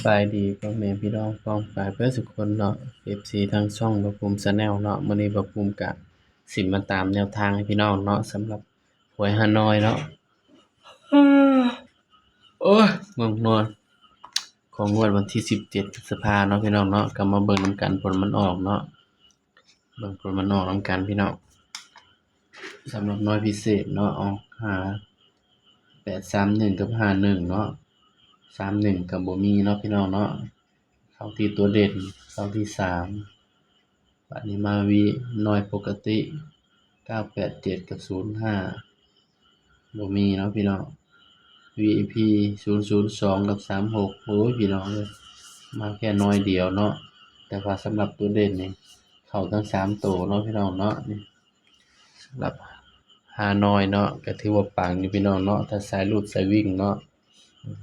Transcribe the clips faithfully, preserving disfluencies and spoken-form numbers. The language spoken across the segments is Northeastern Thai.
บายดีพ่อแม่พี่น้องป้องปายเพื่อนสุกคนเนาะ เอฟซี ทางช่องบ่าวภูมิ Channel เนาะ มื้อนี้บ่าวภูมิกะสิมาตามแนวทางให้พี่น้องเนาะ สำหรับหวยฮานอยเนาะ โอ้ย ง่วงนอน ของงวดวันที่สิบเจ็ดพฤษภาเนาะพี่น้องเนาะ ก็มาเบิ่งนำกันผลมันออกเนาะ เบิ่งผลมันออกนำกันพี่น้อง สำหรับหน่วยพิเศษเนาะ ออกห้าแปดสามหนึ่งกับห้าหนึ่งเนาะ สามหนึ่งก็บ่มีเนาะพี่น้องเนาะ เข้าที่ตัวเด่น เข้าที่สาม บัดนี้มาวิหน่วยปกติ เก้าแปดเจ็ดกับศูนย์ห้า บ่มีเนาะพี่น้อง วีไอพี ศูนย์ศูนย์สองกับสามหก โอ้ยพี่น้องเอ้ย มาแค่หน่วยเดียวเนาะ แต่ว่าสำหรับตัวเด่นนี่ เข้าทั้งสามตัวเนาะพี่น้องเนาะ นี่ สำหรับฮานอยเนาะ ก็ถือว่าปังอยู่พี่น้องเนาะ ถ้าสายรูดสายวิ่งเนาะ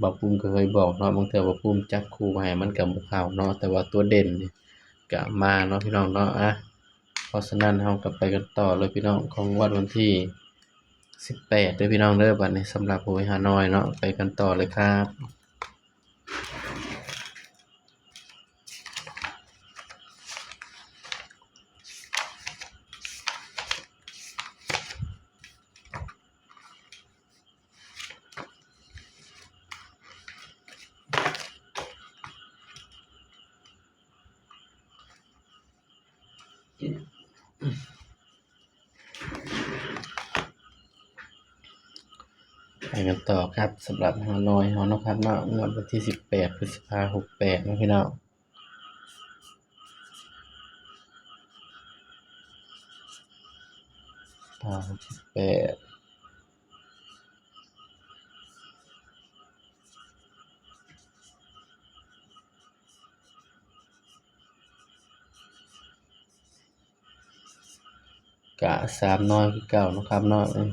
บ่าวภูมิก็เคยบอกเนาะ บางเทื่อบ่าวภูมิจับคู่ให้มันก็บ่เข้าเนาะ แต่ว่าตัวเด่นนี่ก็มาเนาะพี่น้องเนาะ อ่ะ เพราะฉะนั้นเราก็ไปกันต่อเลยพี่น้อง ของงวดวันที่สิบแปดเด้อพี่น้องเด้อ บัดนี้สำหรับหวยฮานอยเนาะ ไปกันต่อเลยครับ ไปกันต่อครับ สำหรับฮานอยเฮาเนาะครับเนาะ งวดวันที่สิบแปดพฤษภาหกแปดเนาะพี่น้อง สามสิบแปด กะสามหน่วยคือเก่าเนาะครับเนาะ เออ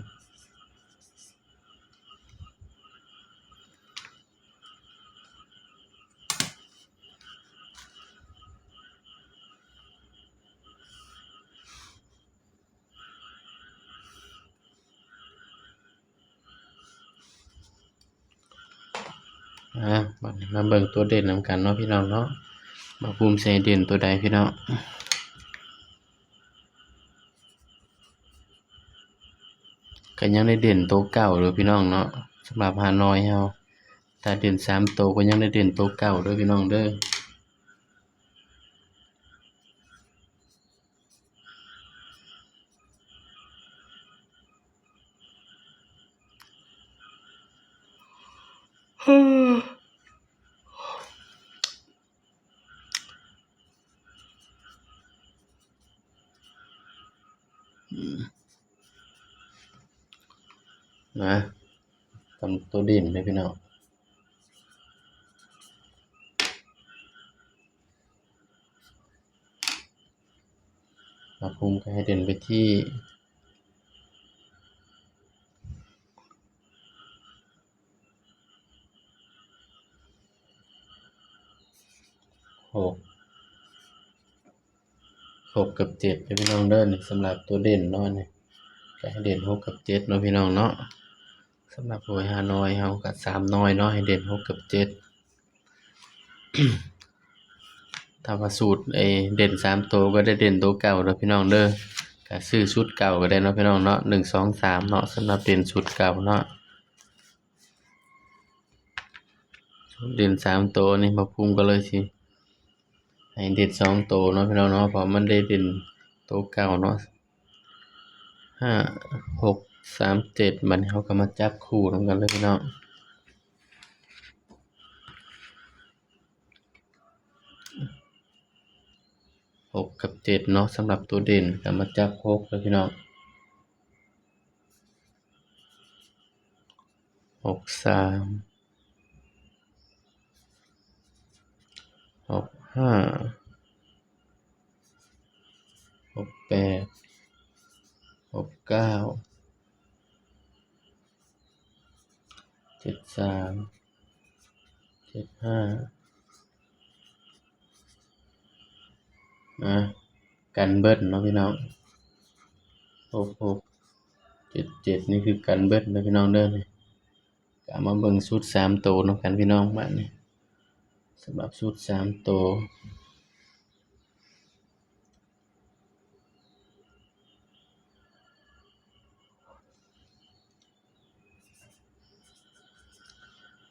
อ่า บัดนี้มาเบิ่งตัวเด่นนำกันเนาะพี่น้องเนาะ บ่าวภูมิสิให้เด่นตัวใดพี่น้อง ก็ยังได้เด่นตัวเก่าเด้อพี่น้องเนาะ สำหรับฮานอยเฮา ถ้าเด่นสามตัวก็ยังได้เด่นตัวเก่าเด้อพี่น้องเด้อ นะ ตามตัวเด่นเลยพี่น้อง บ่าวภูมิก็ให้เด่นไปที่ หก หกกับเจ็ดเด้อพี่น้องเด้อ นี่สำหรับตัวเด่นเนาะ นี่ก็ให้เด่นหกกับเจ็ดเนาะพี่น้องเนาะ สำหรับหวยฮานอยเฮาก็สามหน่วยเนาะ ให้เด่นหกกับเจ็ด ถ้าว่าสูตรไอ้เด่นสามตัวก็ได้เด่นตัวเก่าเด้อพี่น้องเด้อ ก็ซื้อชุดเก่าก็ได้เนาะพี่น้องเนาะ หนึ่งสองสามเนาะ สำหรับเด่นชุดเก่าเนาะ เด่นสามตัวนี่บ่าวภูมิก็เลยสิให้เด่นสองตัวเนาะพี่น้องเนาะ เพราะมันได้เด่นตัวเก่าเนาะ ห้าหกสามเจ็ด บัดนี้เราก็มาจับคู่นำกันเลยพี่น้อง หกกับเจ็ดเนาะ สำหรับตัวเด่นก็มาจับหกเลยพี่น้อง หกสาม หกห้า หกแปด หกเก้า เจ็ดสาม เจ็ดห้า อ่ะ กันเบิ้ลเนาะพี่น้อง หกหก เจ็ดเจ็ด นี่คือกันเบิ้ลนะพี่น้องเด้อ นี่ ก็มาเบิ่งชุดสามตัวนำกันพี่น้อง บัดนี้ สำหรับชุดสามตัว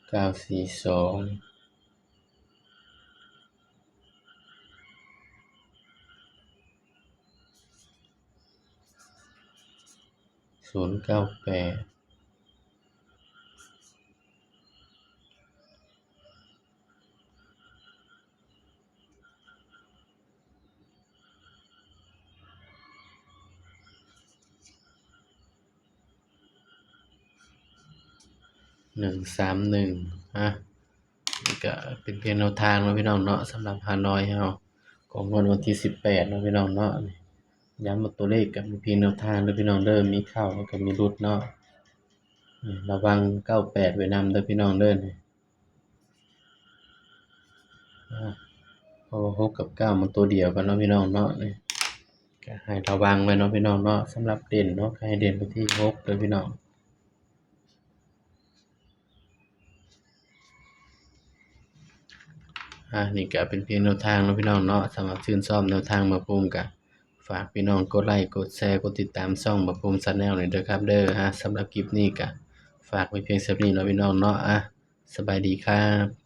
เก้าสี่สอง ศูนย์เก้าแปด หนึ่งสามหนึ่ง อ่ะ นี่ก็เป็นเพียงแนวทางเนาะพี่น้องเนาะ สำหรับฮานอยเฮา ของงวดวันที่สิบแปดเนาะพี่น้องเนาะ ย้ำว่าตัวเลขก็เป็นเพียงแนวทางเด้อพี่น้องเด้อ มีเข้าแล้วก็มีหลุดเนาะ อืม ระวังเก้าแปดไว้นำเด้อพี่น้องเด้อ อ่า เพราะว่าหกกับเก้ามันตัวเดียวกันเนาะพี่น้องเนาะ นี่ก็ให้ระวังไว้เนาะพี่น้องเนาะ สำหรับเด่นเนาะ ให้เด่นไปที่หกเลยพี่น้อง อ่า นี่ก็เป็นเพียงแนวทางเนาะพี่น้องเนาะ สำหรับชื่นชอบแนวทางบ่าวภูมิก็ฝากพี่น้องกดไลค์ กดแชร์ กดติดตามช่องบ่าวภูมิ Channel หน่อยเด้อครับเด้อ อ่า สำหรับคลิปนี้ก็ฝากไว้เพียงส่ำนี้เนาะพี่น้องเนาะ อ่ะ สบายดีครับ